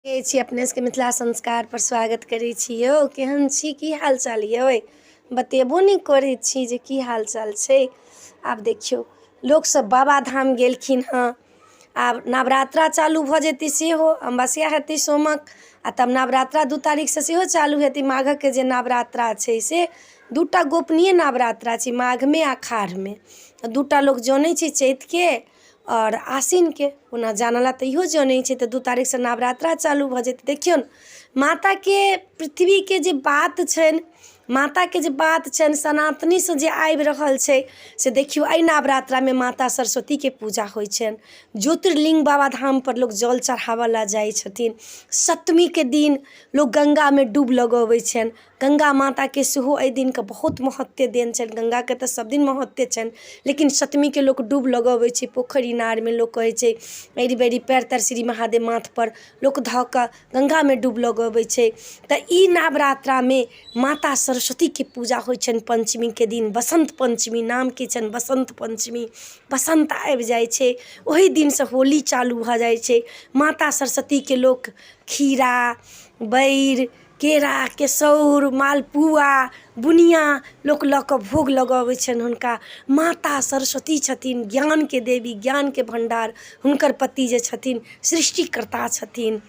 के छी अपने सबके मिथिला संस्कार पर स्वागत करै छी यौ। केहन छी, की हाल चाल यौ? बतेबो नहि करै छी जे की हाल चाल छै। आब देखियौ, लोकसब बाबाधाम गेलखिन हँ। आब नवरात्रा चालू भऽ जेतै, सेहो अमावस्या हेतै सोमक, आओर तब नवरात्रा 2 तारीखसँ सेहो चालू हेतै। माघके जे नवरात्रा छै से 2 टा गोपनीय नवरात्रा छै, माघमे आओर अखाढ़मे। 2 टा लोक जनै छै, चैतके आओर आसिनके। ओना जानऽवला तऽ इहो जनै छै। तऽ 2 तारीखसँ नवरात्रा चालू भऽ जेतै। देखियौन, माताके पृथ्वीके जे बात छनि, माताके जे बात छनि, सनातनीसँ जे आबि रहल छै, से देखियौ, एहि नवरात्रामे माता सरस्वतीके पूजा होइ छनि। ज्योतिर्लिङ्ग बाबाधामपर लोक जल चढ़ाबऽ लए जाइ छथिन। सप्तमीके दिन लोक गङ्गामे डुब लगऽबै छनि। गङ्गा माताके सेहो एहि दिनके बहुत महत्व देन छनि। गङ्गाके तऽ सब दिन महत्व छनि, लेकिन सप्तमीके लोक डुब लगऽबै छै पोखरि इनारमे। लोक कहै छै, ऐरी बैरी पयर तर श्री महादेव माथपर लोक धऽ कऽ गङ्गामे डुब लगऽबै छै। तऽ ई नवरात्रामे माता सरस्वतीके पूजा होइ छनि पञ्चमीके दिन। बसन्त पञ्चमी नाम की छनि? बसन्त पञ्चमी। बसन्त आबि जाइ छै, ओहि दिनसँ होली चालू भऽ जाइ छै। माता सरस्वतीके लोक खीरा, बैर, केरा, केसौर, मालपुआ, बुनिआ लोक लऽ कऽ भोग लगऽबै छनि हुनका। माता सरस्वती छथिन ज्ञानके देवी, ज्ञानके भण्डार। हुनकर पति जे छथिन, सृष्टिकर्ता छथिन।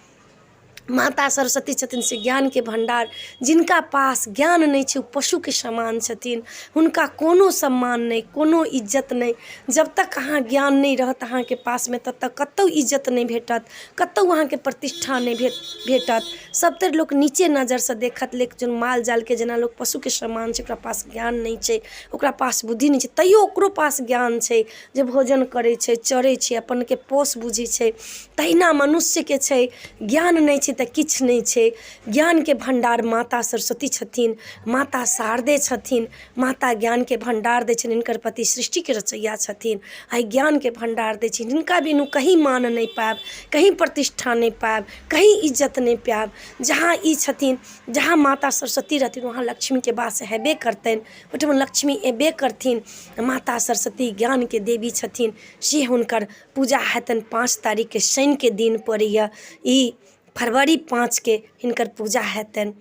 माता सरस्वती छथिन से ज्ञानके भण्डार। जिनका पास ज्ञान नहि छै, ओ पशुके समान छथिन। हुनका कोनो सम्मान नहि, कोनो इज्जत नहि। जब तक अहाँ ज्ञान नहि रहत अहाँके पासमे, तब तक कतहु इज्जत नहि भेटत, कतहु अहाँके प्रतिष्ठा नहि भेटत। सबतरि लोक नीचे नजरसँ देखत। लेकिन माल जालके जेना लोक पशुके समान छै, ओकरा पास ज्ञान नहि छै, ओकरा पास बुद्धि नहि छै, तैयो ओकरो पास ज्ञान छै जे भोजन करै छै, चरै छै, अपनके पोस बुझै छै। तहिना मनुष्यके छै, ज्ञान नहि छै तऽ किछु नहि छै। ज्ञानके भण्डार माता सरस्वती छथिन, माता शारदे छथिन। माता ज्ञानके भण्डार दै छथिन। हिनकर पति सृष्टिके रचैया छथिन। एहि ज्ञानके भण्डार दै छथिन। हिनका बिनु कहीं मान नहि पायब, कहीं प्रतिष्ठा नहि पायब, कहीं इज्जत नहि पायब। जहाँ ई छथिन, जहाँ माता सरस्वती रहथिन, वहाँ लक्ष्मीके वास हेबे करतनि, ओहिठाम लक्ष्मी अयबे करथिन। माता सरस्वती ज्ञानके देवी छथिन, से हुनकर पूजा हेतनि। 5 तारीखके शनिके दिन पड़ैए ई, फरवरी 5के हिनकर पूजा हेतनि।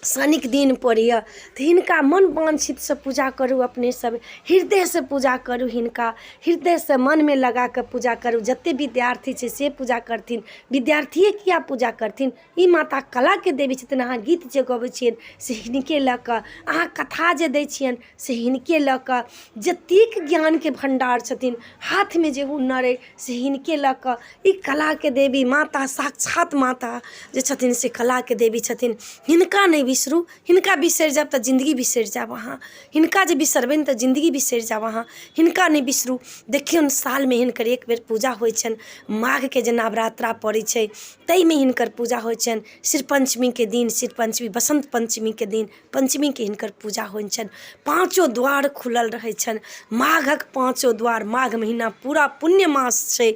शनिके दिन पड़ैए, तऽ हिनका मन वाञ्छितसँ पूजा करू। अपने सब हृदयसँ पूजा करू। हिनका हृदयसँ मनमे लगाकऽ पूजा करू। जते विद्यार्थी छै से पूजा करथिन। विद्यार्थिये किआ पूजा करथिन? ई माता कलाके देवी छथिन। अहाँ गीत जे गबै छियनि से हिनके लऽ कऽ, अहाँ कथा जे दै छियनि से हिनके लऽ कऽ। जतेक ज्ञानके भण्डार छथिन, हाथमे जे हुनर अइ से हिनके लऽ कऽ। ई कलाके देवी माता, साक्षात माता जे छथिन से कलाके देवी छथिन। हिनका नहि बिसरू। हिनका बिसरि जायब तऽ जिन्दगी बिसरि जायब अहाँ। हिनका जे बिसरबनि तऽ जिन्दगी बिसरि जायब अहाँ। हिनका नहि बिसरू। देखियौन, सालमे हिनकर एक बेर पूजा होइ छनि। माघके जे नवरात्रा पड़ै छै, ताहिमे हिनकर पूजा होइ छनि। श्री पञ्चमीके दिन, श्री पञ्चमी, बसन्त पञ्चमीके दिन, पञ्चमीके हिनकर पूजा होइ छनि। पाँचो द्वार खुलल रहै छनि माघक, पाँचो द्वार। माघ महीना पूरा पुण्य मास छै।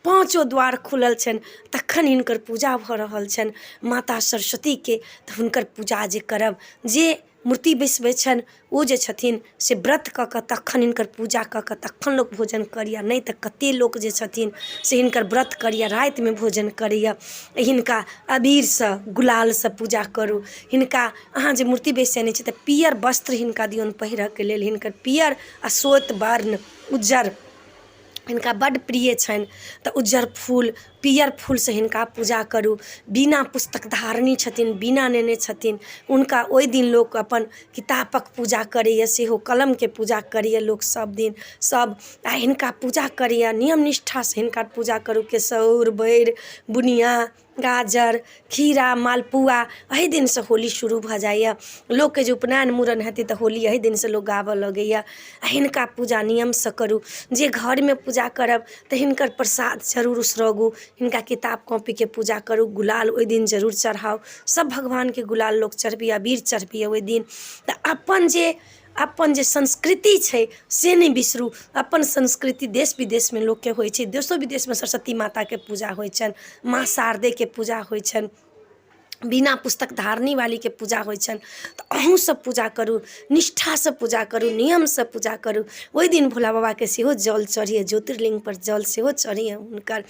पाँचो द्वार खुलल छनि, तखन हिनकर पूजा भऽ रहल छनि माता सरस्वतीके। तऽ हुनकर पूजा जे करब, जे मूर्ति बैसबै छनि, ओ जे छथिन से व्रत कऽ कऽ तखन हिनकर पूजा कऽ कऽ तखन लोक भोजन करैए। नहि तऽ कतेक लोक जे छथिन से हिनकर व्रत करैए, रातिमे भोजन करैए। हिनका अबीरसँ, गुलालसँ पूजा करू। हिनका अहाँ जे मूर्ति बैसेने छी तऽ पीयर वस्त्र हिनका दियौन पहिरऽके लेल। हिनकर पीयर आ श्वेत वर्ण, उज्जर हिनका बड्ड प्रिय छनि। तऽ उज्जर फूल, पीयर फूलसँ हिनका पूजा करू। बिना पुस्तक धारणी छथिन, बिना नेने छथिन। हुनका ओहि दिन लोक अपन किताबक पूजा करैए, सेहो कलमके पूजा करैए लोक सब दिन सब, आओर हिनका पूजा करैए। नियम निष्ठासँ हिनकर पूजा करू। केसौर, बैर, बुनिआ, गाजर, खीरा, मालपुआ। एहि दिनसँ होली शुरू भऽ जाइए। लोकके जे उपनयन, मूड़न हेतै तऽ होली एहि दिनसँ लोक गाबऽ लगैए। आओर हिनका पूजा नियमसँ करू। जे घरमे पूजा करब तऽ हिनकर प्रसाद जरूर उसरगू। हिनका किताब कॉपीके पूजा करू। गुलाल ओहि दिन जरूर चढ़ाउ। सब भगवानके गुलाल लोक चढ़बैए, अबीर चढ़बैए ओहि दिन। तऽ अपन जे संस्कृति छै से नहि बिसरू। अपन संस्कृति देश विदेशमे लोकके होइ छै। देशो विदेशमे सरस्वती माताके पूजा होइ छनि, माँ शारदेके पूजा होइ छनि। बिना पुस्तक धारनी वालीके पूजा होइ छनि। तऽ अहूँ सब पूजा करू, निष्ठासँ पूजा करू, नियमसँ पूजा करू। ओहि दिन भोला बाबाके सेहो जल चढ़ैए, ज्योतिर्लिङ्गपर जल सेहो चढ़ैए हुनकर।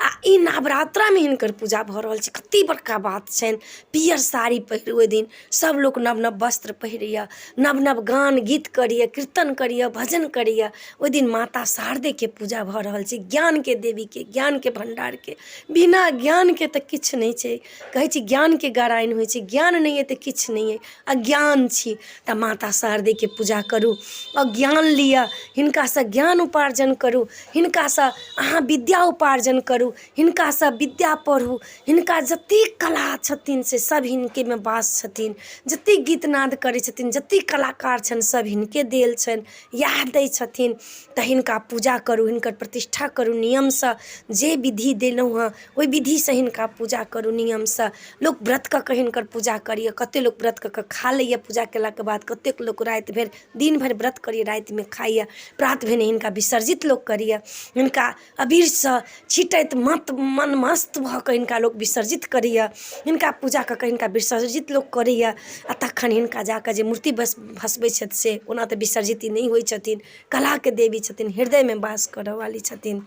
आओर ई नवरात्रामे हिनकर पूजा भऽ रहल छै, कते बड़का बात छनि। पीयर साड़ी पहिरू, ओहि दिन सब लोक नव नव वस्त्र पहिरैए, नव नव गान गीत करैए, कीर्तन करैए, भजन करैए। ओहि दिन माता शारदेके पूजा भऽ रहल छै, ज्ञानके देवीके, ज्ञानके भण्डारके। बिना ज्ञानके तऽ किछु नहि छै। कहै छी ज्ञानके गराइन होइ छै, ज्ञान नहि अइ तऽ किछु नहि अइ, अज्ञान छी। तऽ माता शारदेके पूजा करू आओर ज्ञान लिअ, हिनकासँ ज्ञान उपार्जन करू, हिनकासँ अहाँ विद्या उपार्जन करू, हिनकासँ विद्या पढ़ू। हिनका जतेक कला छथिन से सब हिनकेमे वास छथिन। जतेक गीतनाद करै छथिन, जतेक कलाकार छनि, सब हिनके देल छनि, इएह दै छथिन। तऽ हिनका पूजा करू, हिनकर प्रतिष्ठा करू नियमसँ। जे विधि देलहुँ हँ, ओहि विधिसँ हिनका पूजा करू नियमसँ। लोक व्रत कऽ कऽ हिनकर पूजा करैए, कतेक लोक व्रत कऽ कऽ खा लैए पूजा कयलाके बाद, कतेक लोक राति भरि दिन भरि व्रत करैए, रातिमे खाइए। प्रात भेने हिनका विसर्जित लोक करैए। हिनका अबीरसँ छिटैत मत मन मस्त भऽ कऽ हिनका लोक विसर्जित करैए। हिनका पूजा कऽ कऽ हिनका विसर्जित लोक करैए। आओर तखन हिनका जा कऽ जे मूर्ति भसबै छथि, से ओना तऽ विसर्जित ई नहि होइ छथिन, कलाके देवी छथिन, हृदयमे वास करऽवाली छथिन।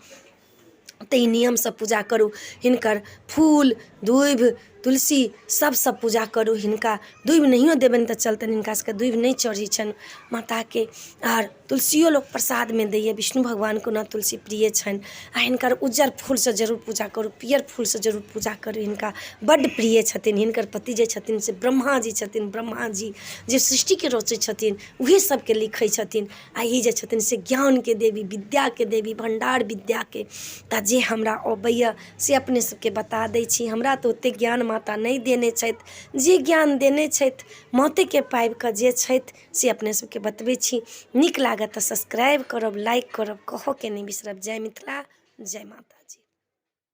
तऽ ई नियमसँ पूजा करू। हिनकर फूल, दूभि, तुलसी सबसँ पूजा करू। हिनका दूभि नहियो देबनि तऽ चलतनि, हिनका सबके दूभि नहि चढ़ै छनि माताके। आओर तुलसियो लोक प्रसादमे दैये, विष्णु भगवानके ओना तुलसी प्रिय छनि। आओर हिनकर उज्जर फूलसँ जरूर पूजा करू, पीयर फूलसँ जरूर पूजा करू, हिनका बड्ड प्रिय छथिन। हिनकर पति जे छथिन से ब्रह्माजी छथिन। ब्रह्माजी जे सृष्टिके रचै छथिन, उहे सबके लिखै छथिन। आ ई जे छथिन से ज्ञानके देवी, विद्याके देवी, भण्डार विद्याके। तऽ जे हमरा अबैए से अपने सबके बता दै छी। हमरा तऽ ओतेक ज्ञान माता नहि देने छथि, जे ज्ञान देने छथि मातेके पाबिकऽ जे छथि से अपने सबके बतबै छी। नीक लागत तऽ सब्सक्राइब करब, लाइक करब, कहऽके नहि बिसरब। जय मिथिला, जय माता।